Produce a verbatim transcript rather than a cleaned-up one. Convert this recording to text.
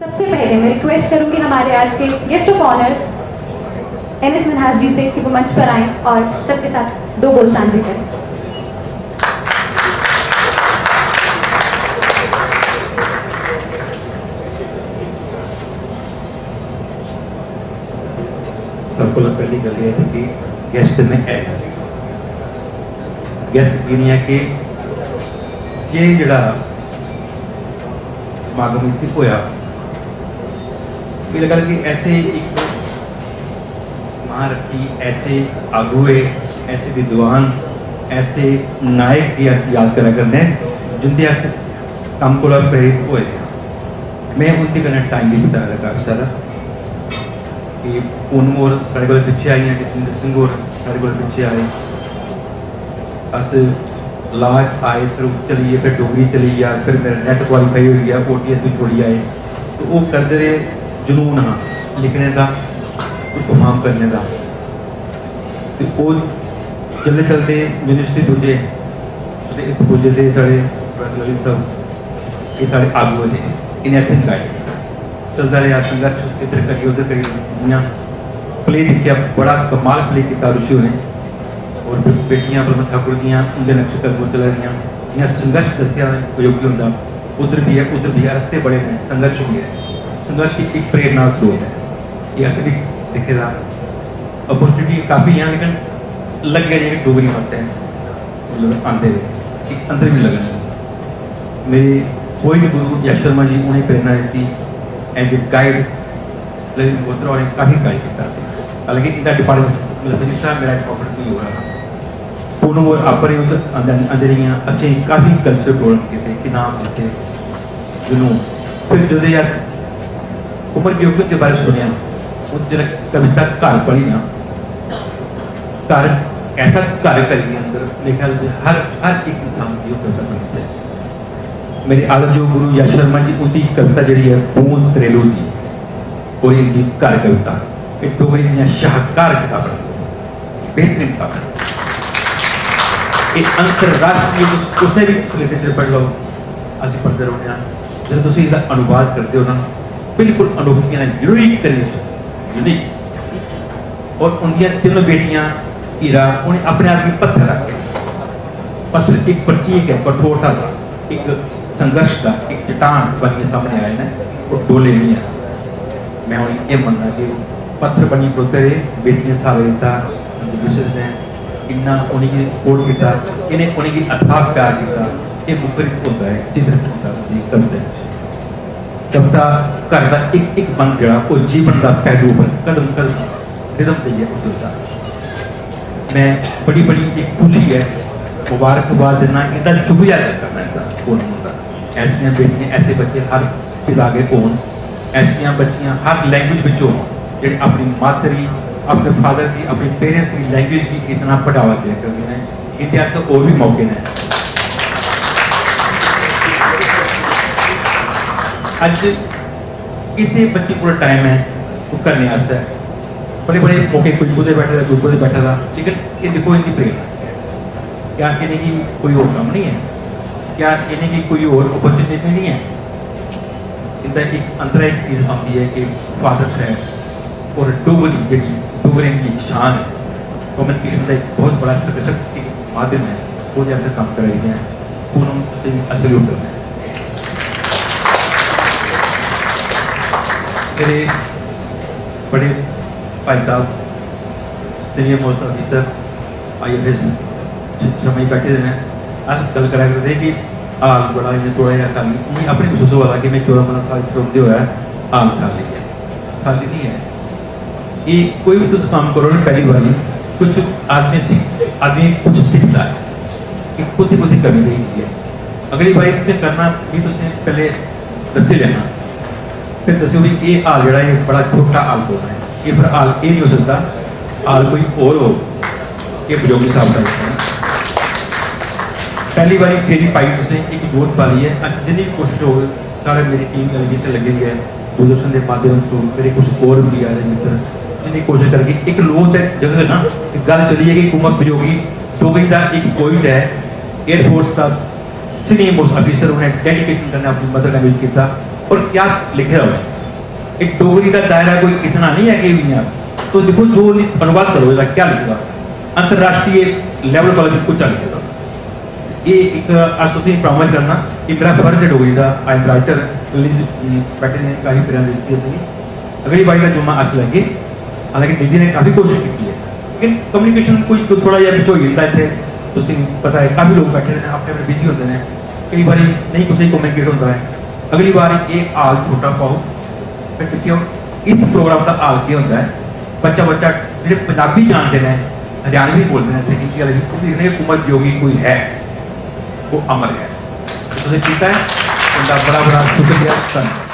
सबसे पहले मैं रिक्वेस्ट करूंगी हमारे आज के गेस्ट ऑफ ऑनर एन एस मिन्हास जी से कि वो मंच पर आएं और सबके साथ दो बोल सांझे करें। सब कोला पैह्ली गल्ल एह् ऐ कि गैस्ट ने ऐ गैस्ट की निं ऐ कि एह् जेह्ड़ा समागम इत्थै होआ मेरे ख्याल कि ऐसे इक महारथी ऐसे आगुए ऐसे विद्वान ऐसे नायक गी अस याद करा करने जिंदे अस कम्म कोला प्रेरित होए दे आं। में उं'दे कन्नै टाइम बी बिताए दा काफी सारा कि पूनम होर साढ़े कोला पिच्छे आई गेइयां, जतिंदर सिंह होर साढ़े कोला पिच्छे आए। अस ला च आए, फिर चली गे, फिर डोगरी चली गेआ, फिर मेरा नैट क्वालीफाई होई गेआ, ओटीएस बी छोड़ी आए। तो ओह् करदे रेह्, जुनून हा लिखने दा, परफार्म करने दा। ते ओह् चलदे चलदे यूनिवर्सिटी पुज्जे ते इत्थै पुज्जे ते साढ़े प्रोफेसर ललित साहब एह् साढ़े आगू हे, इ'नें असेंगी गाइड कीता। चलदा रेहा संघर्ष, इद्धर करियै उद्धर करियै, जि'यां प्ले दिक्खेआ, बड़ा कमाल प्ले कीता रुचि होरें। और बेटियां बलवंत ठाकुर दियां उं'दे नक्शे कदम चला दियां, जि'यां संघर्ष दस्सेआ उ'नें, अयोग्य होंदा, उद्धर बी ऐ, उद्धर बी ऐ, रस्ते बड़े न, संघर्ष बी ऐ। संघर्ष इक प्रेरणा स्रोत ऐ, एह् असें बी दिक्खे दा। अपॉर्चुनिटी काफी हियां, लेकिन लग्गेआ जे डोगरी वास्तै मतलब आंदे रेह्, इक अंदर बी लगन। मेरे पोइट गुरु यश शर्मा जी उ'नें प्रेरणा दित्ती, as a guide Lalit Malhotra होरें काफी गाइड कीता असें। हालांकि इंदा डिपार्टमेंट मतलब रजिस्ट्रार मेरा डिपार्टमेंट कोई होर हा। पूनम होर आपूं रेह् उद्धर अंदर अंदर हियां, असें काफी कल्चरल प्रोग्राम कीते, इनाम दित्ते, जुनून। फिर जदूं अस उमर वियोग दे बारे सुनेआ, उस जिसलै कविता घर पढ़ी ना, घर ऐसा घर करियै अंदर मेरे ख्याल च हर हर इक इंसान दी ओह् कविता पढ़नी चाहिदी। मेरे आदरयोग गुरु यश शर्मा जी उंदी कविता जेह्ड़ी ऐ बूंद त्रेलू दी और इंदी घर कविता, एह् डोगरी दियां शाहकार कताबां न, बेहतरीन कताबां न। एह् अंतर्राष्ट्रीय, तुस कुसै बी लिटरेचर पढ़ी लैओ, अस पढ़दे रौह्ने आं। जिसलै तुस एह्दा अनुवाद करदे ओ ना, बिल्कुल अनोखियां न, यूनिक करियै, यूनिक। और उंदियां तिन्नों बेटियां हीरा, उ'नें अपने आप गी पत्थर आखेआ। पत्थर इक प्रतीक ऐ कठोरता दा, इक संघर्ष दा, इक चट्टान बनियै सामने आए न, ओह् डोले निं हैन। में उ'नेंगी एह् मन्नना कि ओह् पत्थर बनियै खड़ोते रेह्, बेटियें स्हारा दित्ता, उं'दी मिसेज ने इन्ना उ'नेंगी सपोर्ट कीता, इ'नें उ'नेंगी अथाह प्यार कीता। एह् मुखरित होंदा ऐ, चित्रित होंदा ऐ उं'दी कविता च। कविता घर दा इक इक बंद जेह्ड़ा ओह् जीवन दा पहलू पर कदम कदम रिदम देइयै उतरदा। मैं बड़ी बड़ी इक खुशी ऐ, मुबारकबाद दिन्ना, इंदा शुक्रिया अदा करना इंदा पूर्ण होंदा। ऐसियां बेटियां, ऐसे बच्चे हर पिता के होन, ऐसियां बच्चियां हर लैंग्वेज बिच होन, जेह्ड़े अपनी मातरी, अपने फादर दी, अपने पेरेंट्स दी लैंग्वेज गी इतना बढ़ावा देआ करदियां न। इंदे आस्तै होर बी मौके न। अज्ज किसे बच्चे कोल टाइम ऐ ओह् करने आस्तै? बड़े बड़े मौके, कोई कुतै बैठे दा, कोई कुतै बैठे दा, लेकिन एह् दिक्खो इंदी प्रेरणा। क्या इ'नेंगी कोई होर कम्म निं ऐ? क्या इ'नेंगी कोई होर अपॉर्चुनिटी निं ऐ? इंदा इक अंदरा इक चीज औंदी ऐ कि फादर साहब और डोगरी जेह्ड़ी डोगरें दी इक शान ऐ, कम्युनिकेशन दा इक बहुत बड़ा सशक्त इक माध्यम ऐ, ओह् जैसा कम्म करा दियां ऐ, पूनम तुसेंगी अस सैल्यूट करने आं। मेरे बड़े भाई साहब, सीनियर मोस्ट ऑफिसर, आईएफएस समय बैठे दे न। अस गल्ल करा करदे कि हाल बड़ा इ'यां थोह्ड़ा जेहा खाली, मिगी अपने मसूस होआ दा कि में चौदां पंदरां साल इत्थै रौंह्दे होऐ हाल खाली ऐ। खाली निं ऐ। एह् कोई बी तुस कम्म करो ना पैह्ली बारी, कुछ आदमी सिख-, आदमी कुछ सिखदा ऐ कि कुत्थै कुत्थै कमी रेही दी ऐ। अगली बारी तुसें करना, मिगी तुसें पैह्ले दस्सी लैना। फिर दस्सेओ भी एह् हाल जेह्ड़ा एह् बड़ा छोटा हाल बोलना ऐ, एह् फिर हाल एह् निं होई सकदा, हाल कोई होर होग। एह् बजोगी साहब दा लिखना ऐ। पैह्ली बारी फेरी पाई तुसें इक जोत पाली ऐ। अज्ज जिन्नी कोशश होग, साढ़े मेरी टीम कन्नै जित्थै लग्गी दी ऐ, दूरदर्शन दे माध्यम थ्रू मेरे कुछ होर बी आए दे मित्तर, जिन्नी कोशश करगे इक लोऽ ते जगह ना, इक गल्ल चली ऐ कि कुमार वियोगी डोगरी दा इक पोइट ऐ, एयरफोर्स दा सीनियर मोस्ट ऑफिसर, उ'नें डेडिकेशन कन्नै अपनी मदर लैंग्वेज कीता। और क्या लिखे दा उ'नें? एक डोगरी दा दायरा कोई इतना नहीं है कि इ'यां, तुस दिक्खो जो लि-, अनुवाद करो एह्दा क्या लिखे दा, अंतर्राष्ट्रीय लेवल पर बिल्कुल चल लिखे दा। एह् इक अस तुसेंगी प्रामिस करना कि मेरा फर्ज ऐ डोगरी दा, आई एम राइटर, बैठे दे काफी प्रेरणा दित्ती असेंगी। अगली बारी दा जुम्मा अस लैगे, हालांकि दीदी ने काफी कोशिश की है, लेकिन कम्युनिकेशन कोई, कोई थोड़ा जेहा बिच होई जंदा इत्थै। तुसेंगी पता है, काफी लोग बैठे दे ने, अपने अपने बिजी होंदे ने, केई बारी नेईं कुसै गी कम्युनिकेट होंदा है। अगली बार एह् हाल छोटा पाओ, फिर दिक्खेओ इस प्रोग्राम दा हाल केह् होंदा है। बच्चा बच्चा जेह्ड़े पंजाबी जानदे ने, हरियाणवी बोलदे ने, ते हिंदी आह्ले बी, ओह् दिक्खने कि कुंवर जोगी कोई है, ओह् अमर है। तुसें कीता है, तुं'दा बड़ा बड़ा शुक्रिया, धन्नवाद।